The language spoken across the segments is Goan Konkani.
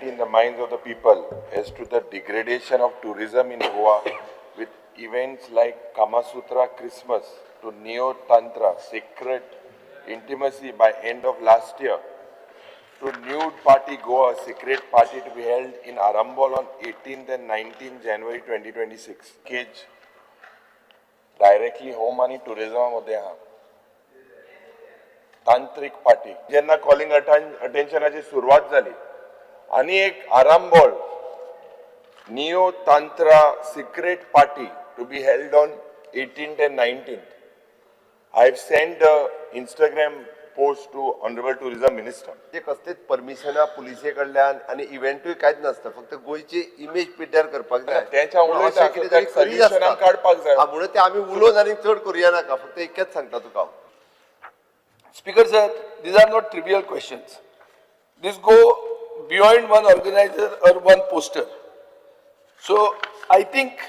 clarity in the minds of the people as to the degradation of tourism in Goa with events like Kamasutra Christmas to Neo Tantra Sacred Intimacy by end of last year to Nude Party Goa, secret party to be held in Arambol on 18th and 19th January 2026? Cage directly home आनी टुरिझमा मदें आहा. तांत्रीक पार्टी जेन्ना कॉलिंग अटेन्शनाची सुरवात जाली आनी एक Arambol Neo Tantra secret party to be held on 18th and 19th. I have send Instagram post to honourable tourism minister. ते कसलेच परमिशनां पुलिसे कडल्यान आनी इव्हेंटूय कांयच नासता, फक्त गोंयची इमेज पिड्ड्यार करपाक जाय. तेंच्या म्हणून उलयता, अशें कितें तरी ताका करीत solution आसता. काडपाक जाय. हा, म्हणून ते आमी उलोवन आनी चड करुया नाका, फक्त इतकेंच सांगता तुका हांव. Speaker sir, these are not trivial questions. These go beyond one organizer or one poster. So I think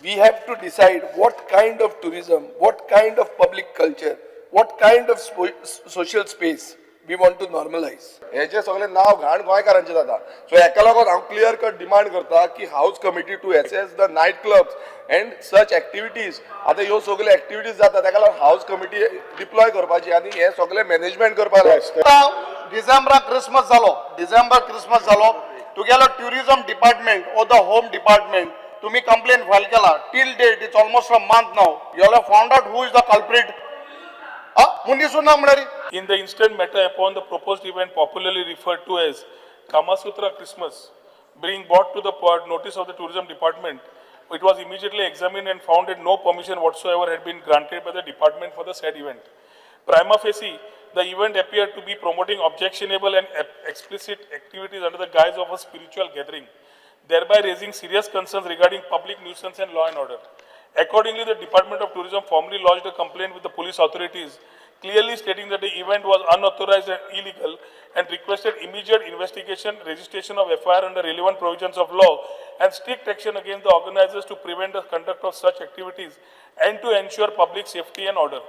we have to decide what kind of tourism, what kind of public culture, what kind of social space we want to normalize. हे जे सगळे नाव घाण गोंयकारांचे जाता, सो हेका लागून हांव क्लियर कट डिमांड करता की house committee to assess the night clubs and such activities. आतां ह्यो सगळ्यो एक्टिविटीज जाता, ताका लागून हावज कमिटी डिप्लॉय करपाची आनी हे सगळे मॅनेजमेंट करपाक जाय. आतां डिसेंबराक क्रिसमस जालो, डिसेंबर क्रिसमस जालो, तुगेलो tourism department or the home department तुम्ही कंप्लेन फायल केला. Till date, it's almost a month now, you have found out who is the culprit? मनीसूच ना म्हळ्यार. In the instant matter, upon the proposed event popularly referred to as Kamasutra Christmas being brought to the notice of the tourism department, it was immediately examined and found that no permission whatsoever had been granted by the department for the said event. Prima facie, the event appeared to be promoting objectionable and explicit activities under the guise of a spiritual gathering, thereby raising serious concerns regarding public nuisance and law and order. Accordingly, the Department of Tourism formally lodged a complaint with the police authorities, clearly stating that the event was unauthorized and illegal, and requested immediate investigation, registration of FIR under relevant provisions of law, and strict action against the organizers to prevent the conduct of such activities and to ensure public safety and order.